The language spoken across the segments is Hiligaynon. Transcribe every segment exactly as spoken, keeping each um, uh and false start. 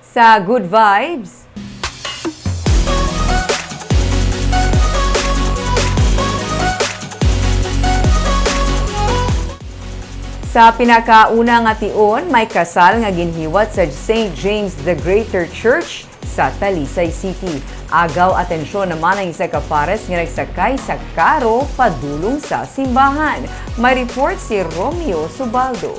Sa Good Vibes. Sa pinakauna nga tion, may kasal nga ginhiwat sa Saint James the Greater Church sa Talisay City. Agaw atensyon naman ang isa ka pares nga nagsakay sa karo padulong sa simbahan. May report si Romeo Subaldo.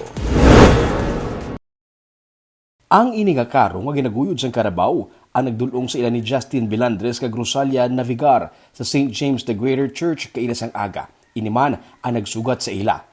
Ang ini nga karo nga ginaguyod sang karabaw ang nagdul-ong sa ila ni Justin Belandres kag Rosalia Navigar sa Saint James the Greater Church kaina sang aga. Ini man ang nagsugat sa ila.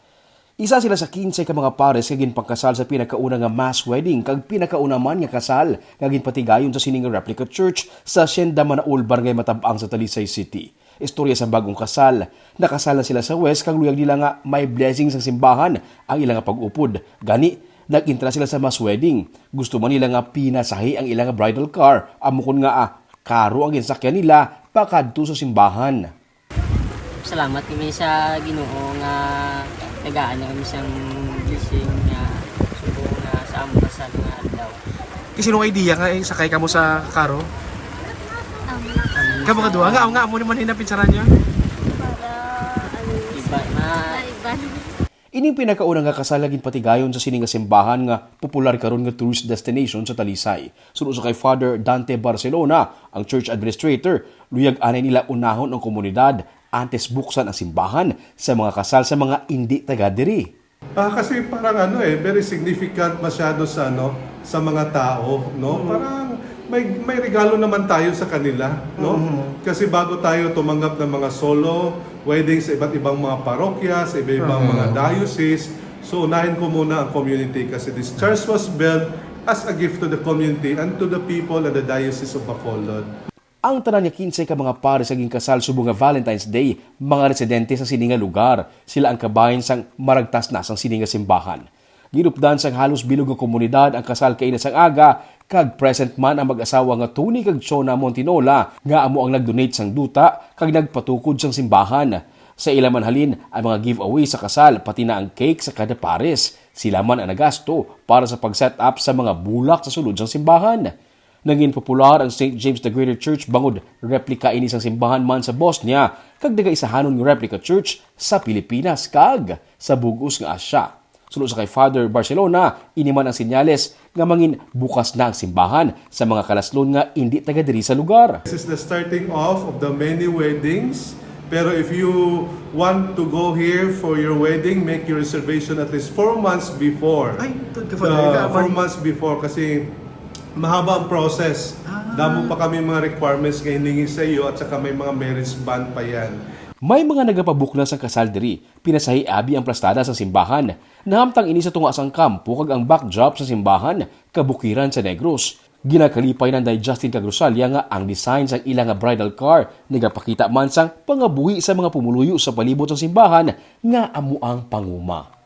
Isa sila sa kinse ka mga pares nga ginpangkasal sa pinakauna nga mass wedding kag pinakauna man nga kasal nga ginpatigayon sa sini nga replica church sa Hacienda Manaol, Barangay Matab-ang sa Talisay City. Istorya sa bagong kasal. Nakasal na sila sa West kag luyag nila nga may blessing sang simbahan ang ila nga pag-upod. Gani, nag-intra sila sa mass wedding. Gusto man nila nga pinasahi ang ila nga bridal car, amo kon nga, ah, karo ang ginsakyan nila pakadto sa simbahan. Salamat kami sa Ginoo nga tagaan niya kami sang blessing nga subong nga sa among kasal nga adlaw. Kay sinong idea nga, eh, sakay kamo sa karo? Kamo kaduha? Nga, nga amo naman hinapinsaran niya? Para, ano, iba na. Iban. Ining pinakauna nga kasal nga ginpatigayon sa sini nga simbahan nga popular karon nga tourist destination sa Talisay. Suno sa kay Father Dante Barcelona, ang church administrator, luyag anay nila unahon ang komunidad antes buksan ang simbahan sa mga kasal sa mga indi taga diri. Ah, kasi parang ano eh, very significant masyado sa ano, sa mga tao, no? Mm. Parang may, may regalo naman tayo sa kanila, no? Mm. Kasi bago tayo tumanggap ng mga solo wedding sa iba't ibang mga parokya, sa iba-ibang Mm. mga diocese, so unahin ko muna ang community kasi this church was built as a gift to the community and to the people and the Diocese of Bacolod. Ang tanan nga kinse ka mga pares nga ginkasal subong nga Valentine's Day, mga residente sa sini nga lugar. Sila ang kabahin sang maragtas na sang sini nga simbahan. Ginupdan sang halos bilog nga komunidad ang kasal kaina sang aga, kag present man ang mag-asawa nga Tony kag Chona Montinola, nga amo ang nag-donate sang duta kag nagpatukod sang simbahan. Sa ila man halin ang mga giveaway sa kasal, pati na ang cake sa kada pares. Sila man ang nagasto para sa pag-set up sa mga bulak sa sulod sang simbahan. Nangin popular ang Saint James the Greater Church bangod replika ini sang simbahan man sa Bosnia kag nagaisahanon nga replica church sa Pilipinas kag sa bug-os nga Asya. Suno sa kay Father Barcelona, ini man ang senyales nga mangin bukas na ang simbahan sa mga kalaslon nga indi taga diri sa lugar. This is the starting off of the many weddings. Pero if you want to go here for your wedding, make your reservation at least four months before. Ay, tod ka, Father, The, ka, four man. Months before kasi mahaba ang process. Ah. Damo pa kami mga requirements nga hiningi sa iyo at saka may mga marriage bond pa yan. May mga nagapabukna sang kasal diri. Pinasahi abi ang plastada sa simbahan. Nahamtang ini sa tunga sang kampo kag ang backdrop sa simbahan, kabukiran sa Negros. Ginakalipay ni Nanday Justin kag Rosalia nga ang design sang ila nga bridal car nagapakita man sang pangabuhi sa mga pumuluyo sa palibot sang simbahan nga amo ang panguma.